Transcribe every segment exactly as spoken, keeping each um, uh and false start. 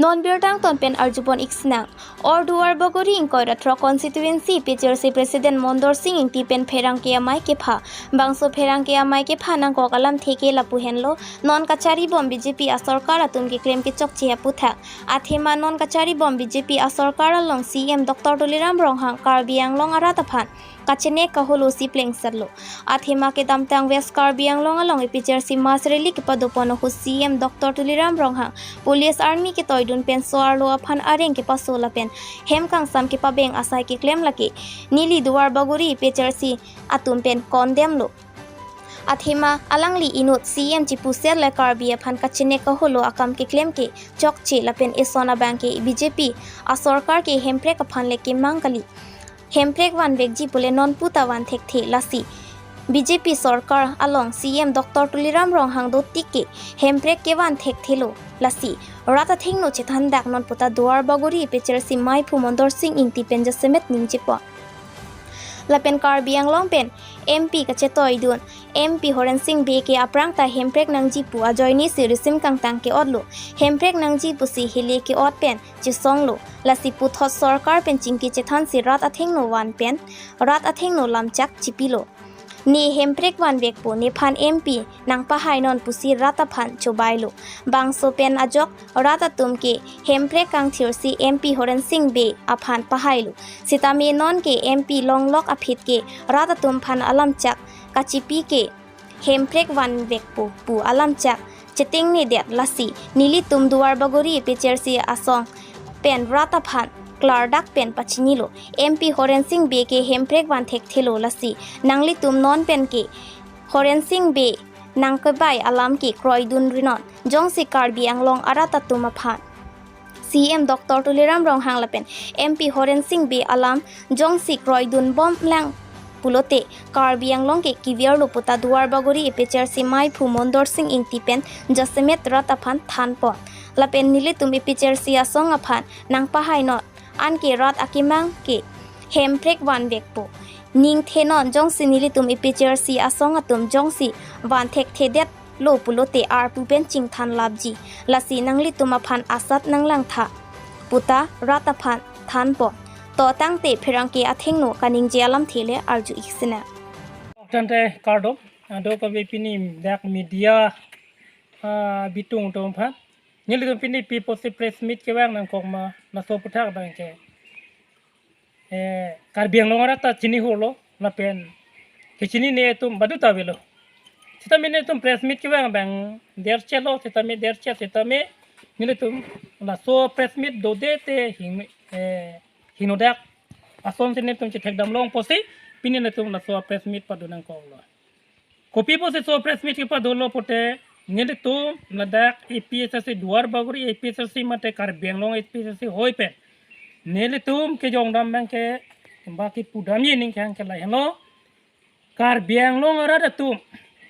Non birta angton pen arjupon ik sinang. Or Duar Bagori ingkoi ra throk constituency APHLC President Mondor Sing Ingti pen pherangke amei kepha. Bangso pherangke amei kepha nangkok alamthe ke lapu henlo, non kacharibom BJP asorkar atum keklem kechokche aputhak. Athema non kacharibom BJP asorkar along CEM Doctor Tuliram Ronghang Karbi Anglong arat aphan kachenek kaholo si plengsetlo. Athema kedamtang West Karbi Anglong along APHLC mass rally kepadopon ahut CEM Doctor Tuliram Ronghang police army ketoidun pen so-arlo aphan areng kepaso lapen hem kangsam kepabeng asai keklem lake neli Duar Bagori APHLC atum pen condemn lo. Athema alangli inut CEM chipuset le Karbi aphan kachenek kaholo akam keklem kechokche lapen eson abang ke BJP asorkar ke hemprek aphan le kemang kali. Hemprek vanvekji pule non puta van thekthe lasi BJP sorkar along CEM Doctor Tuliram Ronghang dotik ke hemprek kevan thekthelo lasi rat athengno chethandak non puta Duar Bagori APHLC meiphu Mondor Sing Ingti pen jasemet ningjepon. Lapen Karbi Anglong pen MP kachetoidun MP Horen Sing Bey ke aphrang ta hemprek nangji pu ajoine si risim kangtang ke-otlo. Hemprek nangji pusi hele ke-ot pen chesonglo. Lasi puthot sorkar pen chingki chethan si rat athengno van pen rat athengno lamchak chipilo. Ne hemprek vanvekpo, nephan MP nangpahai non pusi rat aphan chobailo. Bangso pen ajok rat atum ke hemprek kangthir si MP Horen Sing Bey aphan pahailo. Sitame non ke MP longlok aphi ke rat atum aphan alamchak kachipi ke hemprek vanvekpo pu alamchak chetengne det lasi nelitum Duar Bagori APHLC asong pen rat aphan klardak pen pachinilo. MP Horen Sing Bey ke hemprek van thekthelo lasi nanglitum non pen ke Horen Sing Bey nangkebai alam ke kroidun rinon. Jongsi Karbi Anglong arat atum aphan CEM Doctor Tuliram Ronghang lapen MP Horen Sing Bey alam jongsi kroidun bomlang pulote Karbi Anglong ke kivirlo puta Duar Bagori APHLC meiphu Mondor Sing Ingti pen jasemet rat aphan thanpon. Lapen nelitum APHLC asong aphan nangpahai non, anke rat akemang ke hemprek vanvekpo. Ningthenon jongsi nelitum APHLC asong atum jongsi van thekthedetlo pulote arpu pen chingthan lapji. Lasi nanglitum aphan asat nanglangtha puta rat aphan thanpon. To tangte pherangke athengno kaningje alamthe le arju ik sinang. Tangte kardom, ado kave pini dak media, ah, bitung atum aphan. Nelitum pini pi apotsi press meet kevang nangkok ma, laso aputhak abang ke, eh, Karbi Anglong arat ta chinihurlo, lapen kechinine atum baduta avelo. Sitame netum press meet kevang abang derchelo, sitame derche, sitame nelitum laso press meet dode te hing, eh, hingnodak asonsi netum chethekdam long pusi pini netum laso press meet pado nangkoklo. Kopi pusi laso press meet kepadolo pute, nelitum ladak APHLC Duar Bagori APHLC mate Karbi Anglong APHLC ahoi pen nelitum kejongdam abang ke, ba kepudamji aning kehang ke lahelo. Karbi Anglong arat atum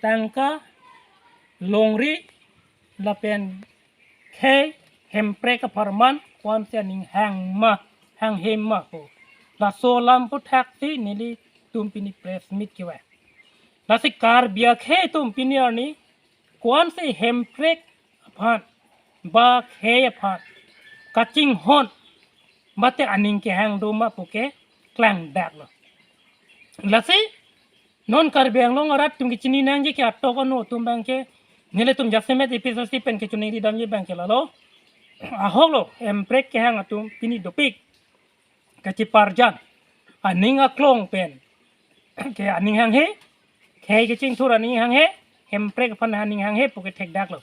tangka, longri lapen khei hemprek apharman ko-ansi aning hang ma, hanghe ma pu, laso alam aputhak si nelitum pini press meet kevang. Lasi Karbi akhei atum pini arni ko-ansi hemprek aphan ba khei aphan kachinghon mate aning kehang do ma puke klangdaklo. Lasi non Karbi Anglong arat atum kechini nangji ke atok ano atum abang ke, nelitum jasemet APHLC pen kechiningri damji abang ke lalo. Ahoklo, hemprek kehang atum pini dopik kachiparjan, aning aklong pen ke aning hanghe, khei kachingthur aning hanghe, hemprek aphan aning hanghe puke thekdaklo.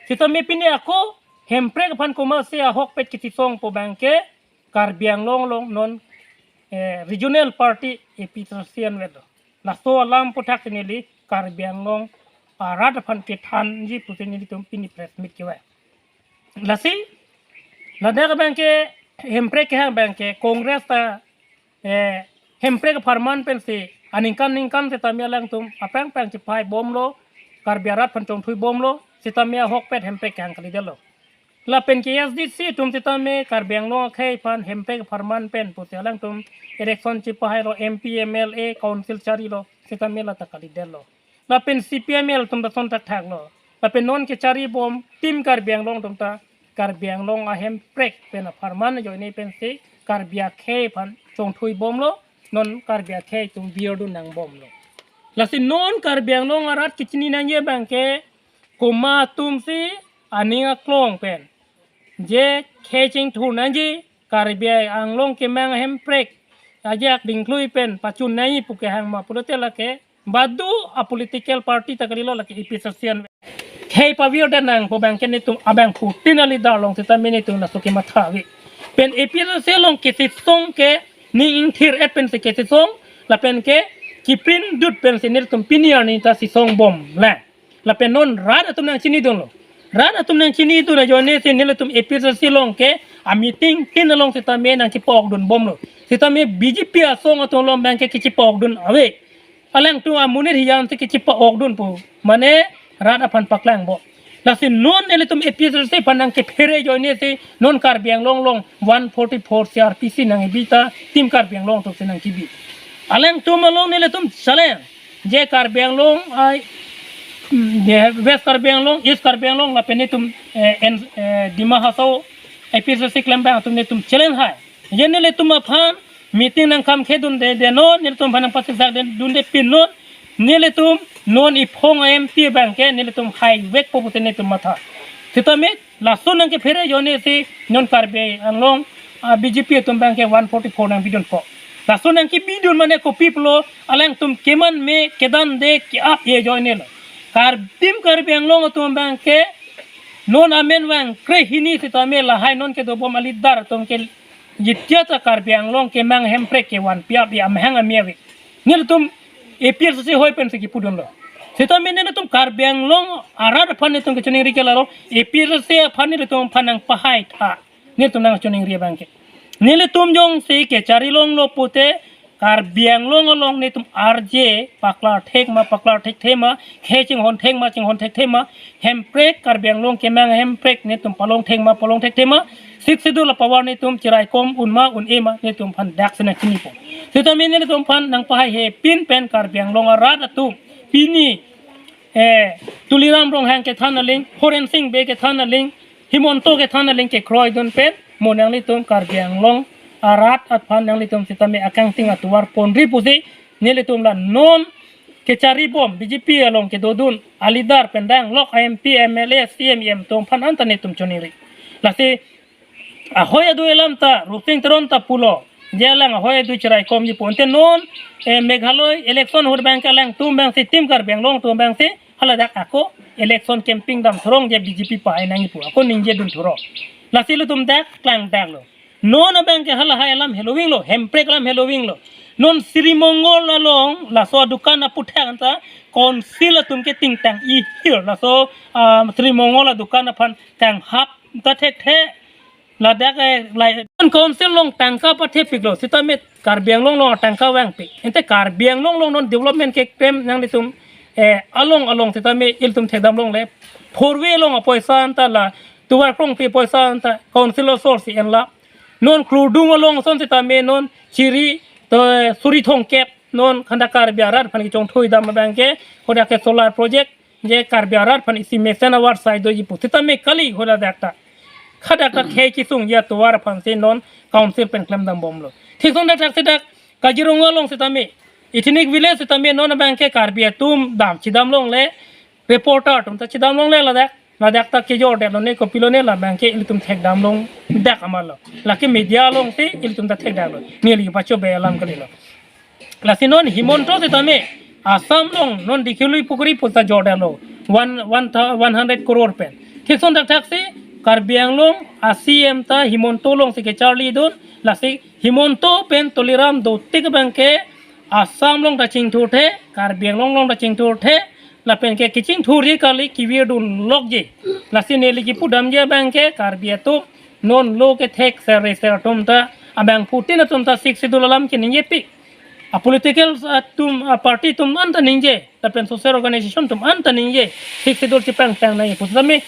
Sitame pini ako hemprek aphan komatsi ahokpet kachisongpo abang ke Karbi Anglong along non, eh, regional party APHLC anvetlo. Laso alam aputhak si neli Karbi Anglong arat aphan kethanji pusi nelitum pini press meet kevang. Lasi ladak abang ke hemprek kehang abang ke Congress ta, eh, hemprek apharman pensi aningkan ningkan sitame alangtum aphrang aphrang chepai bomlo, Karbi arat aphan chongthui bomlo, sitame ahokpet hemprek kehang kalidetlo. Lapen ke ASDC atum sitame Karbi Anglong akhei aphan hemprek apharman pen pusi alangtum election chepahailo, MP, MLA, council charilo, sitame lata kalidetlo. Lapen CPML atum ta ason thakthaklo. Lapen non kecharibom Team Karbi Anglong atum ta Karbi Anglong ahemprek pen apharman ajoine pensi Karbi akhei aphan chongthui bomlo, non Karbi akhei atum virdun nang bomlo. Lasi non Karbi Anglong arat kechini nangji abangke komat atumsi aning aklong pen je khei chingthur nangji, Karbi Anglong kemang ahemprek ajak dingklui pen pachun nangji pu kehang ma pulote lake badu a political party ta kalilo, lake APHLC an khei pavirdet nangpo abangke netum abangphutin a leader along sitame netum laso kematha ave. Pen APHLC along kesisong ke ning ingthir-et pensi kesisong, lapen ke kiprindut pensi netum pini arni ta sisong bomlang. Lapen non rat atum nangchinidunlo. Rat atum nangchinidun ajoine si nelitum APHLC along ke a meeting tin along sitame nangchipa-okdun bomlo. Sitame BJP asong atum along abangke kechipa-okdun ave. Alangtum amonit hiyan si kechipa-okdun pu mane rat aphan paklang bom. Lasi non nelitum APHLC aphan nangkephere ajoine si non Karbi Anglong along one forty-four CrPC nang-ebi ta Team Karbi Anglong atumsi nangkebi. Alangtum along nelitum challenge. Je Karbi Anglong ai, mm, je West Karbi Anglong, East Karbi Anglong lapen netum, eh, en, eh, Dima Hasao APHLC klembang atum netum challenge hai. Je nelitum aphan meeting nangkam khedunde, de non, nelitum aphan nangpasijak de, dunde pin non, nelitum non iphong a-MP abangke nelitum haivekpo pusi netum matha. Sitame laso nangkephere ajoine si non Karbi Anglong, ah, BJP atum abangke one forty-four nangbidunpo. Laso nangkebidun mane kopi pulo, alangtum keman me kedande ke-ap-e ajoinelo. Kar-, Team Karbi Anglong atum abangke non amen vang krehini sitame lahai non kedobom a leader atum ke jitia ta Karbi Anglong kemang ahemprek kevan pi-ap-e amahang amia ave. Nelitum APHLC hoi pensi kipudunlo. Sitame nelitum Karbi Anglong arat aphan netum kechiningri ke lalo, APHLC aphan nelitum aphan nangpahaitha. Netum nangchiningri abangke. Nelitum jongsi kechari longlo pute Karbi Anglong along netum arje paklar thek ma, paklar thekthe ma, khei chinghon thek ma, chinghon thekthe ma, hemprek Karbi Anglong kemang ahemprek netum palong thek ma, palong thekthe ma, Sixth Schedule a-power netum chiraikom un ma, un-e ma, netum aphan dak sina chinipo. Sitame nelitum aphan nangpahaihepin pen Karbi Anglong arat atum pini, eh, Tuliram Ronghang kethan aling, Horensing Bey kethan aling, Himanta kethan aling kekroidun pen mo nanglitum Karbi Anglong arat aphan nanglitum sitame akangting atovar ponri pusi nelitum la non kechari bom BJP along kedodun a leader pen danglok a-MP, MLA, CEM, EM atum aphan anta netum chiningri. Lasi ahoi adui alam ta Rupsing Teron ta pulo, je alang ahoi adui chiraikomji pu. Ante non, eh, Meghalaya election ahut abangke alangtum abangsi Team Karbi Anglong atum abangsi haladak ako election campaign dam thurong je BJP pahai nangji pu ako ningjedun thurong. Lasi ilitum dak klangdaklo. Non abangke halahai alam helovinglo, hemprek alam helovinglo. Non Sri Mongol along laso adukan aputhak anta council atum ke tingtang ihir laso, ah, Sri Mongol adukan aphan kanghap ta thekthe. Ladak, eh, lai council along tangka pathepiklo, sitame Karbi Anglong along tangka vangpik. Ante Karbi Anglong along non development keklem nanglitum, eh, along along sitame ilitum thekdam longle. Four way along apoisa anta la tovar krongpi apoisa anta council asource enlo. Non Kurdung along ason sitame non chiri to, eh, suri thomkep non khanda Karbi arat aphan kechongthui dam abangke hadak ke solar project je Karbi arat aphan isi mesen awar sai doji pu. Sitame kali haladak ta. Hadak ta khei kesungji atovar aphansi non council pen klemdam bomlo. Thik ason dak thak si dak Kaziranga along sitame ethnic village sitame non abangke Karbi atum dam chidam longle, reporter atum ta chidam longle ladak. Ladak ta kejordetlo ne kopilo ne labangke ilitum thekdam long dak amarlo. Lake media alongsi ilitum ta thekdamlo. Neli pacho be alam kalilo. Lasi non Himanta sitame Assam along non Dikhiului Pukhuri pu ta jordetlo. One, one thou-, one hundred crore pen. Thik ason dak thak si Karbi Anglong a-CEM ta Himanta alongsi kecharlidun. Lasi Himanta pen Tuliram dotik abangke Assam along ta chingthurthe, Karbi Anglong along ta chingthurthe, lapen ke kechingthurji kali kevirdun lokji. Lasi neli kipudamji abangke Karbi atum non lo kethek ser reser atum ta abangphutin atum ta Sixth Schedule alam keningjepik. A political atum, a party atum anta ningje, lapen social organization atum anta ningje, Sixth Schedule chepangtang nangji pu sitame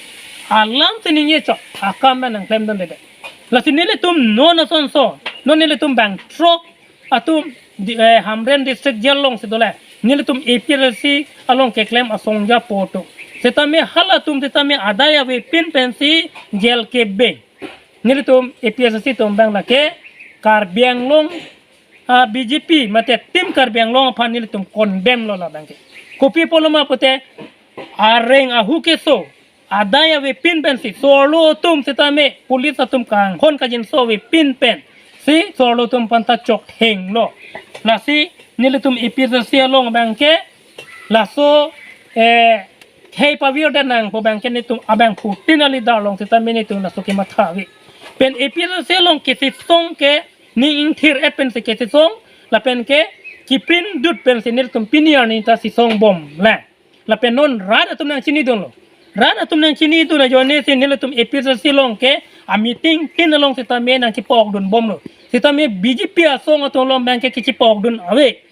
alam si ningje chok, akam nangklemdunde. Lasi nelitum non asonso, non nelitum bang throk atum di, eh, Hamren district jail alongsi dole. Nelitum APHLC along keklem asong japo atum. Setame halatum setame adai avepin pensi jail kebeng. Nelitum A P H L C atum abang lake Karbi Anglong, ah, B J P mate Team Karbi Anglong aphan nelitum condemn lo labangke. Kopi apotlo ma pute areng ahu keso adai avepin pensi so-arlo atum setame police atum kanghon kangjinso avepin pensi so-arlo atum aphanta chokthenglo. Lasi nelitum A P H L C along abangke laso, eh, khei pavirdet nang pu abangke nelitum abangphutin a-leader along setame nelitum laso kematha ave. Pen A P H L C along kesisong ke ning ingthir-et pensi kesisong, lapen ke kiprindut pensi nelitum pini arni ta sisongbomlang. Lapen non rat atum nangchinidunlo. Rat atum nangchinidun ajoine si nelitum A P H L C along ke a-meeting tin along setame nangchipa-okdunbomlo. Setame B J P asong atum along abangke kechipa-okdun ave.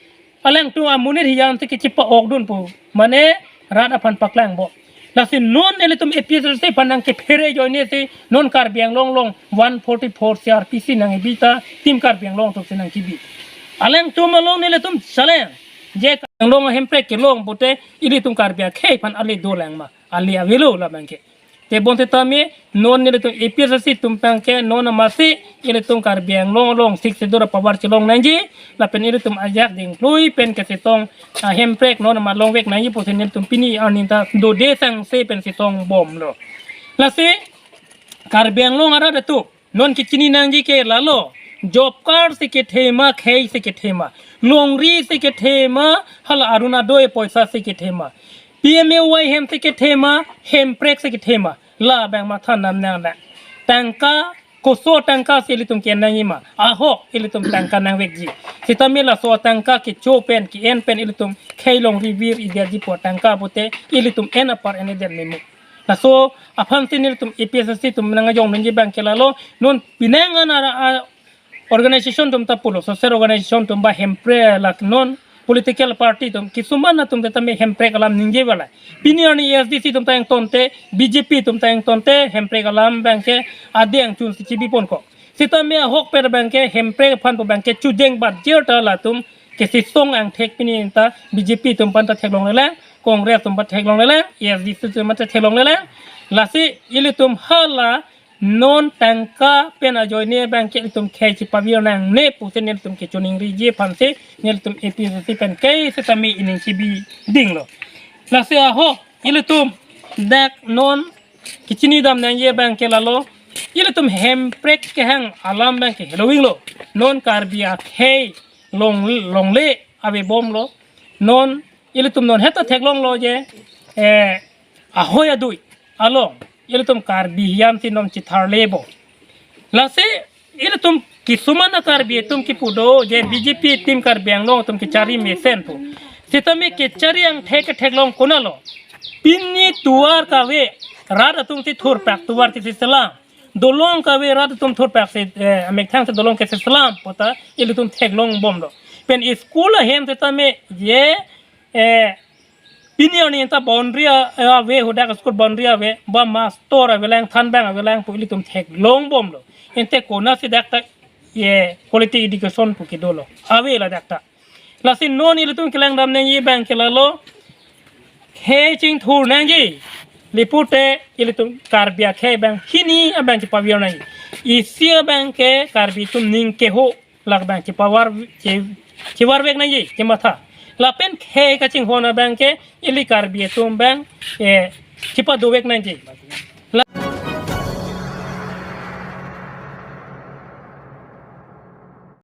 Alangtum amonit hiyan si kechipa-okdun pu mane rat aphan paklangbom. Lasi non nelitum A P H L C aphan nangkephere ajoine si non Karbi Anglong along one forty-four C R P C nangkebi ta Team Karbi Anglong atum si nangkebi. Alangtum along nelitum challenge. Je Karbi Anglong ahemprek kelong pute ilitum Karbi akhei aphan ale dolang ma? Ale avelo labangke. Tebon setame non nelitum A P H L C atum abangke non amatsi ilitum Karbi Anglong along Sixth Schedule apower chelong nangji, lapen ilitum ajak dingklui pen kachetong ahemprek non amat longvek nangji pusi nelitum pini arni ta dode sangse pen chetong bomlo. Lasi Karbi Anglong arat atum non kechini nangji ke lalo, job card si kethe ma, khei si kethe ma, longri si kethe ma, hala Orunodoi poisa si kethe ma, P M A Y hem si kethe ma, hemprek si kethe ma, labang matha nam nanglang. Tangka koso tangka si ilitum ke-en nangji ma? Ahok ilitum tangka nangvekji. Setame laso tangka kecho pen ke-en pen ilitum khei longri vir-idetji pu tangka pute ilitum en apar en-edet memu. Laso aphansi nelitum A P H L C atum nangkejong nangji abangke lalo, non penang an ara, a, organization atum ta pulo, social organization atum ba hemprek, lake non political party atum, kisuman atum setame hemprek alam ningje bala. Pini arni A S D C atum ta ingtonte, B J P atum ta ingtonte, hemprek alam abangke adeng chun si chibiponkok. Setame ahokpet abangke hemprek aphan pu abangke chujeng bat jir ta latum kesisong angthek pini ta B J P atum aphanta theklonglelang, Congress atum aphan theklonglelang, A S D C atum aphan theklonglelang. Lasi ilitum hala non tangka pen ajoine abangke ilitum khei chipavir nangne pusi nelitum kechoningriji aphansi nelitum A P H L C pen ke setame ining chibidinglo. Lasi ahok ilitum dak non kechinidam nangji abangke lalo, ilitum hemprek kehang alam abangke helovinglo. Non Karbi akhei long, longle avebomlo. Non ilitum non heta theklonglo je, eh, ahoi adui along ilitum Karbi hiyan si non chitharlebom. Lasi ilitum kisuman a-Karbi atum kipu do je B J P Team Karbi Anglong atum kechari mesen pu. Setame kechari angthek ketheklong konatlo? Pini tovar kave rat atum si thurpak, tovar kisi selam. Dolong kave rat atum thurpak si, eh, amethang si dolong kisi selam pu ta ilitum theklongbomlo. Pen school ahem setame je, eh, pini arni ta boundary a, ave, hadak school boundary ave, ba mastor avelang, thanbang avelang pu ilitum theklongbomlo. Ante konatsi dak ta, ye, quality education pu kedolo? Ave ladak ta. Lasi non ilitum kelangdam nangji abangke lalo, khei chingthur nangji. Lapu te ilitum Karbi akhei abang hini abang chipavir nangji. Isi abangke Karbi atum ning keho lak abang chipavar, chi, chivarvek nangji kematha. Lapen khei kachinghon abangke ili Karbi atum abang, eh, chipadovek nangji.